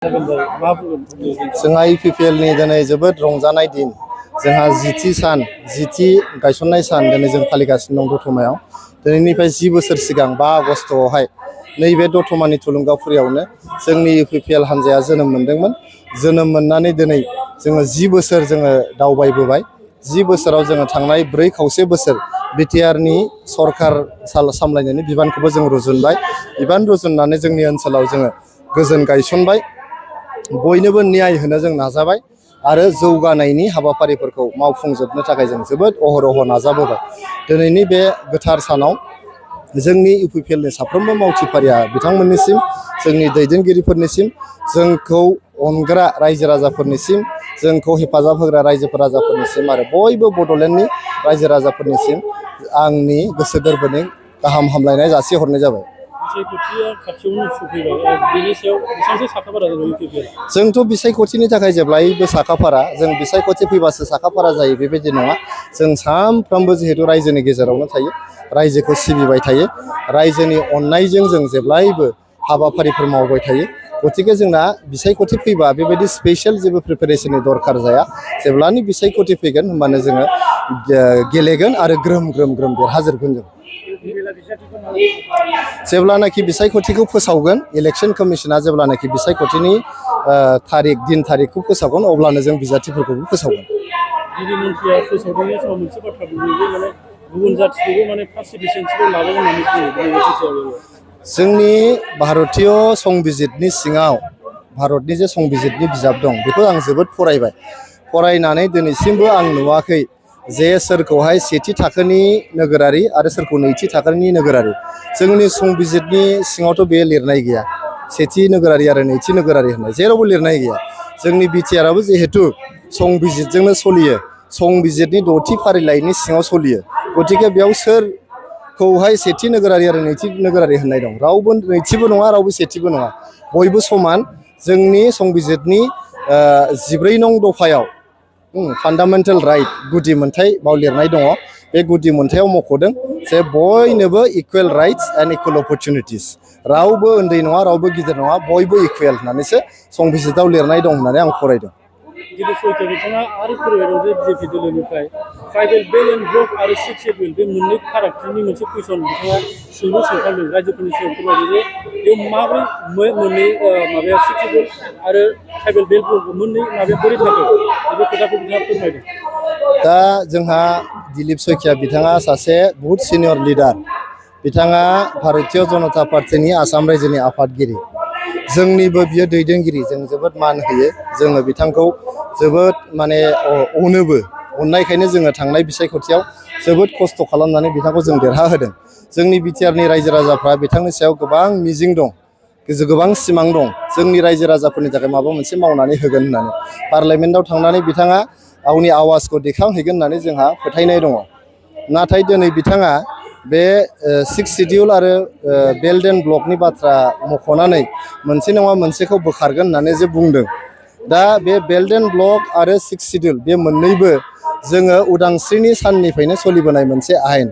जोंहा इपिपिएलनि दिनै जोबोद रंजानाय दिन जोंहा जिथि गायसननाय सान दिनै जों फालिगासिनो दं दतमायाव। दिनैनिफ्राय 10 बोसोर सिगां 5 आगस्टआवहाय नैबे दतमानि थुलुंगाफुरियावनो जोंनि इपिपिएल हान्जाया जोनोम मोन्दोंमोन। जोनोम मोननानै दिनै जोङो 10 बोसोर जोङो दावबायबोबाय। 10 बोसोराव जोङो थांनाय 4 बोसोर बिटिआरनि सरकार सामलायनायनि बिबानखौबो जों रुजुनबाय। बिबान रुजुननानै जोंनि ओनसोलाव जोङो गोजोन गायसनबाय। बयनोबो न्याय होनो जों नाजाबाय आरो जौगानायनि हाबाफारिफोरखौ मावफुंजोबनो थाखाय जों जोबोद अहरह नाजाबोबाय। दिनैनि बे गोथार सानाव जोंनि इपिपिएलनि साफ्रोमबो मावथिफारिया बिथांमोननिसिम, जोंनि दैदेनगिरिफोरनिसिम, जोंखौ अनग्रा रायजो राजाफोरनिसिम, जोंखौ हेफाजाब होग्रा रायजो राजाफोरनिसिम आरो बयबो बड'लेण्डनि रायजो राजाफोरनिसिम आंनि गोसो गोरबोनि गाहाम हामलायनाय जासिहरनाय जाबाय। जोंथ' बिसायख'थिनि थाखाय जेब्लायबो साखाफारा। जों बिसायख'थि फैबासो साखाफारा जायो बेबायदि नङा। जों सानफ्रोमबो जिहेतु रायजोनि गेजेरावनो थायो, रायजोखौ सिबिबाय थायो, रायजोनि अननायजों जों जेब्लायबो हाबाफारिफोर मावबाय थायो। गतिके जोंना बिसायख'थि फैबा बेबायदि स्पेसियेल जेबो प्रिपेरेसननि दरकार जाया। जेब्लानि बिसायख'थि फैगोन होनबानो जोङो गेलेगोन आरो ग्रोम देरहाजोबगोन जों। जेब्लानाखि बिसायख'थिखौ फोसावगोन, इलेक्सन कमिसना जेब्लानाखि बिसायख'थिनि दिन थारिखखौ फोसावगोन, अब्लानो जों बिजाथिफोरखौबो फोसावगोन। जोंनि भारतीय संबिजितनि सिङाव भारतनि जे संबिजितनि बिजाब दं बेखौ आं जोबोद फरायबाय। फरायनानै दिनैसिमबो आं नुवाखै जे सोरखौहाय सेथि थाखोनि नोगोरारि आरो सोरखौ नैथि थाखोनि नोगोरारि। जोंनि संबिजितनि सिङावथ' बे लिरनाय गैया, सेथि नोगोरारि आरो नैथि नोगोरारि होननाय जेरावबो लिरनाय गैया। जोंनि बिटिआरआबो जिहेतु संबिजितजोंनो सोलियो, संबिजितनि 6थि फारिलाइनि सिङाव सोलियो। गतिके बेयाव सोरखौहाय सेथि नोगोरारि आरो नैथि नोगोरारि होननाय दं? रावबो नैथिबो नङा, रावबो सेथिबो नङा, बयबो समान। जोंनि संबिजितनि 14 नं दफायाव फान्डामेन्टेल राइट, गुदि मोन्थाइ बाव लिरनाय दङ। बे गुदि मोन्थायाव मख'दों जे बयनोबो equal rights and equal opportunities. रावबो उन्दै नङा, रावबो गिदिर नङा, बयबो इकुवेल होननानैसो संबिजिताव लिरनाय दं होननानै आं फरायदों। बिथाङा आरो फरायबाय दं जे बिजेपि दोलोनिफ्राय ट्राइबेल बेल एन्ड ब्लक आरो 6 शेड्युल बे मोननै फारागथिनि मोनसे कुइसन बिथाङा सोंखांदों रायजोफोरनि सिगाङाव फोरमायदों जे बेयाव माबोरै मोननै माबाया 6 शेड्युल आरो ट्राइबेल बेल ब्लक मोननै माबाया बोरै थाखो बे खोथाखौ बिथाङा फोरमायदों। दा जोंहा दिलीप शइकिया बिथाङा सासे बहुद सिनियर लिडार। बिथाङा भारतीय जनता पार्टीनि आसाम रायजोनि आफादगिरि। जोंनिबो बियो दैदेनगिरि। जों जोबोद मान होयो। जोङो बिथांखौ जोबोद अनोबो। अननायखायनो जोङो थांनाय बिसायख'थियाव जोबोद खस्थ' खालामनानै बिथांखौ जों देरहाहोदों। जोंनि बिटिआरनि रायजो राजाफ्रा बिथांनि सायाव गोबां मिजिं दं, गोबां सिमां दं, जोंनि रायजो राजाफोरनि थाखाय माबा मोनसे मावनानै होगोन होननानै। पार्लामेन्टआव थांनानै बिथाङा गावनि आवाजखौ दैखांहैगोन होननानै जोंहा फोथायनाय दङ। नाथाय दिनै बिथाङा बे 6 शेड्युल आरो बेल्ट एन्ड ब्लकनि बाथ्रा मख'नानै मोनसे नङा मोनसेखौ बोखारगोन होननानै जे बुंदों। दा बे बेल्ट एन्ड ब्लक आरो 6 शेड्युल बे मोननैबो जोङो उदांस्रिनि साननिफ्रायनो सोलिबोनाय मोनसे आयेन।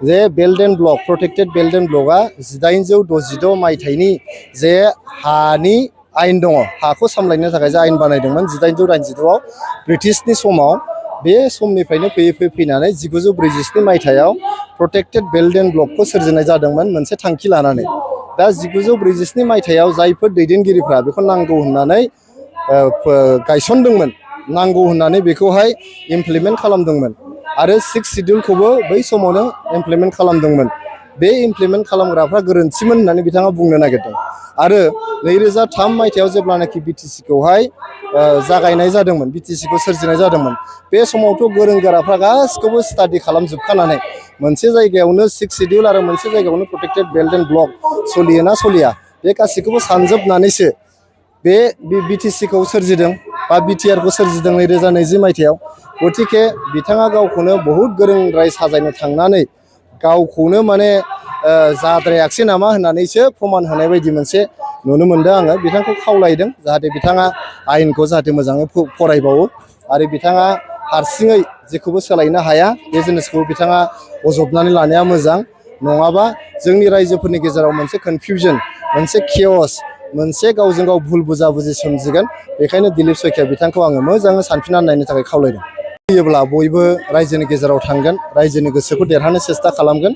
जे belt and block, protected belt and ब्लकआ 1866 मायथाइनि जे हानि आयेन दङ, हाखौ सामलायनो थाखाय जे आयेन बानायदोंमोन 1886आव ब्रिटिशनि समाव। बे समनिफ्रायनो फैनानै 1947 मायथाइयाव प्रटेक्टेड बेल्ट एन्ड ब्लकखौ सोरजिनाय जादोंमोन मोनसे थांखि लानानै। दा 1947 मायथाइयाव जायफोर दैदेनगिरिफ्रा बेखौ नांगौ होननानै गायसनदोंमोन, नांगौ होननानै बेखौहाय इमप्लिमेन्ट खालामदोंमोन आरो 6 शेड्युलखौबो बै समावनो इमप्लिमेन्ट खालामदोंमोन। बे इमप्लिमेन्ट खालामग्राफ्रा गोरोन्थिमोन होननानै बिथाङा बुंनो नागिरदों। आरो 2003 मायथाइयाव जेब्लानाखि बिटिसिखौहाय जागायनाय जादोंमोन, बिटिसिखौ सोरजिनाय जादोंमोन, बे समावथ' गोरों गोराफ्रा गासिखौबो स्टाडि खालामजोबखानानै मोनसे जायगायावनो 6 शेड्युल आरो मोनसे जायगायावनो प्रटेक्टेड बेल्ट एन्ड ब्लक सोलियोना सोलिया बे गासैखौबो सानजोबनानैसो बे बिटिसिखौ सोरजिदों बा बिटिआरखौ सोरजिदों 2020 मायथाइयाव। गतिके बिथाङा गावखौनो बहुद गोरोंद्राय साजायनो थांनानै गावखौनो जाद्रायाखसै नामा होननानैसो प्रमान होनाय बायदि मोनसे नुनो मोनदों आङो। बिथांखौ खावलायदों जाहाथे बिथाङा आयेनखौ जाहाथे मोजाङै फरायबावो आरो बिथाङा हारसिङै जेखौबो सोलायनो हाया बे जिनिसखौ बिथाङा बजबनानै लानाया मोजां। नङाबा जोंनि रायजोफोरनि गेजेराव मोनसे कनफिउजन, मोनसे केअस, मोनसे गावजों गाव भुल बुजाबुजि सोमजिगोन। बेखायनो दिलीप सयखिया बिथांखौ आङो मोजाङै सानफिननानै नायनो थाखाय खावलायदों। फैयोब्ला बयबो रायजोनि गेजेराव थांगोन, रायजोनि गोसोखौ देरहानो सेस्था खालामगोन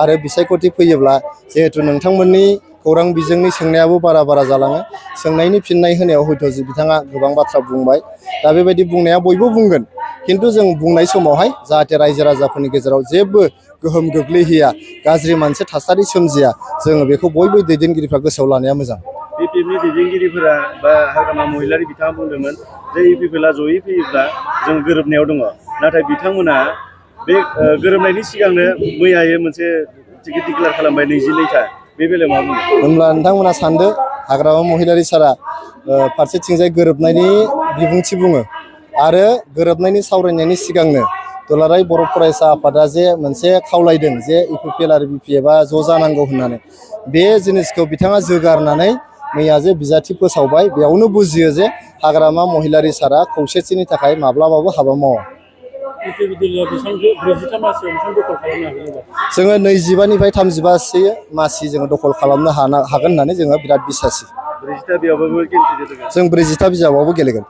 आरो बिसायख'थि फैयोब्ला जिहेथु नोंथांमोननि खौरां बिजोंनि सोंनायाबो बारा जालाङो, सोंनायनि फिननाय होनायाव हयथ' बिथाङा गोबां बाथ्रा बुंबाय। दा बेबायदि बुंनाया बयबो बुंगोन, खिन्थु जों बुंनाय समावहाय जाहाथे रायजो राजाफोरनि गेजेराव जेबो गोहोम गोग्लैहैया, गाज्रि मोनसे थासारि सोमजिया, जोङो बेखौ बयबो दैदेनगिरिफ्रा गोसोआव लानाया मोजां। बिपिएफनि दैदेनगिरिफोरा बा हाग्रामा महिलारि बिथाङा बुंदोंमोन जे इउपिपिएलआ जयै फैयोब्ला जों गोरोबनायाव दङ, नाथाय बिथांमोना बे गोरोबनायनि सिगांनो मैयायो मोनसे टिकेट डिक्लेयार खालामबाय 22था। बे बेलायाव मा बुङो? होमब्ला नोंथांमोना सानदो हाग्रामा महिलारि सारा फारसेथिंजाय गोरोबनायनि बिबुंथि बुङो आरो गोरोबनायनि सावरायनायनि सिगांनो दुलाराय बर' फरायसा आफादा जे मोनसे खावलायदों जे इउपिपिएल आरो बिपिएफआ ज' जानांगौ होननानै, बे जिनिसखौ बिथाङा जोगारनानै मैया जे बिजाथि फोसावबाय, बेयावनो बुजियो जे हाग्रामा महिलारि सारा खौसेथिनि थाखाय माब्लाबाबो हाबा मावा। जोङो 25निफ्राय 35 मासि जोङो दखल खालामनो हागोन होननानै जोङो बिराद बिसासि। 40था बिजाबावबो जों 40था बिजाबावबो गेलेगोन।